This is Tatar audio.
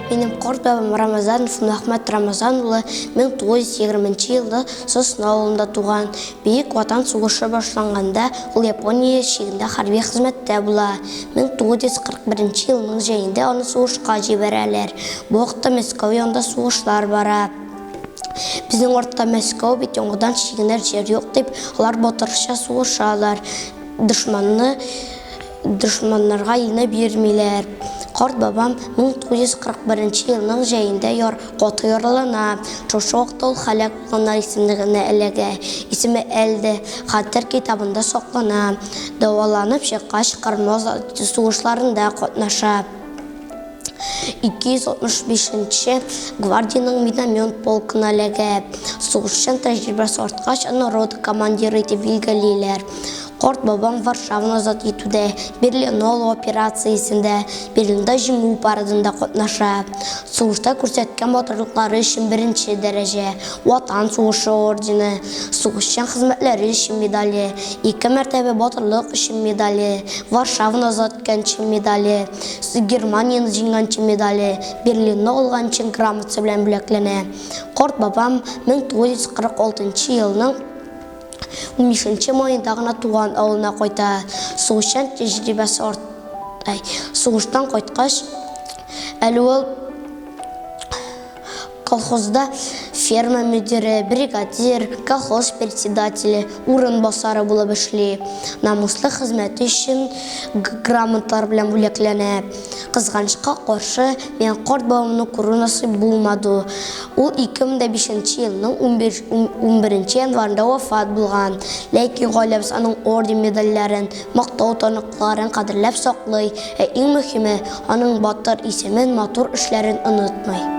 Минем карт бабам Рамазанов Мөхмәт Рамазан улы 1920 нче елда Сосна авылында туган. Бөек Ватан сугышы башланганда ул Япония чигендә хәрби хезмәттә була. 1941 нче елның җәендә аны сугышка җибәрәләр. Бу вакытта Мәскәү янында сугышлар бара. Безнең артта Мәскәү бит, яңадан чигенер җир юк дип, алар батырча сугышалар. Дошманны Дошманнарга илне бирмиләр. Карт бабам 1941 елның җәендә яр каты яралана. Шушы вакытта ул һәлак булганнар исемлегенә эләгә. Исеме әле дә Хәтер китабында саклана. Дәваланып чыккач, Кырым сугышларында катнаша. 265 нче гвардиянең миномет полкына эләгә. Сугышчан тәҗрибәсе арткач, аны рота командиры итеп билгелиләр. Карт бабам Варшаваны азат итүдә, Берлинны алу операциясендә, Берлинда Җиңү парадында катнаша. Сугышта күрсәткән батырлыклары өчен беренче дәрәҗә Ватан сугышы ордены, Сугышчан хезмәтләре өчен медале, ике мәртәбә Батырлык өчен медале, Варшаваны азат иткән өчен медале, Германияне җиңгән өчен медале, Берлинны алган өчен грамотасы белән бүләкләнә. Карт бабам 1946 елның 15 маенда гына туган авылына кайта. Сугышчан тәҗрибәсе арт... Ай, сугыштан кайткач, әле ул Колхозда ферма мөдире, бригадир, колхоз председателе, урынбасары булып эшли. Намуслы хезмәте өчен грамоталар белән бүләкләнә. Кызганычка каршы, миңа карт бабамны күрү насыйп булмады. Ул 2005 нче елның 11 январенда вафат булган. Ләкин гаиләбез аның орден-медальләрен, Мактау таныкларын кадерләп саклый, ә иң мөһиме, аның батыр исемен, матур эшләрен онытмый.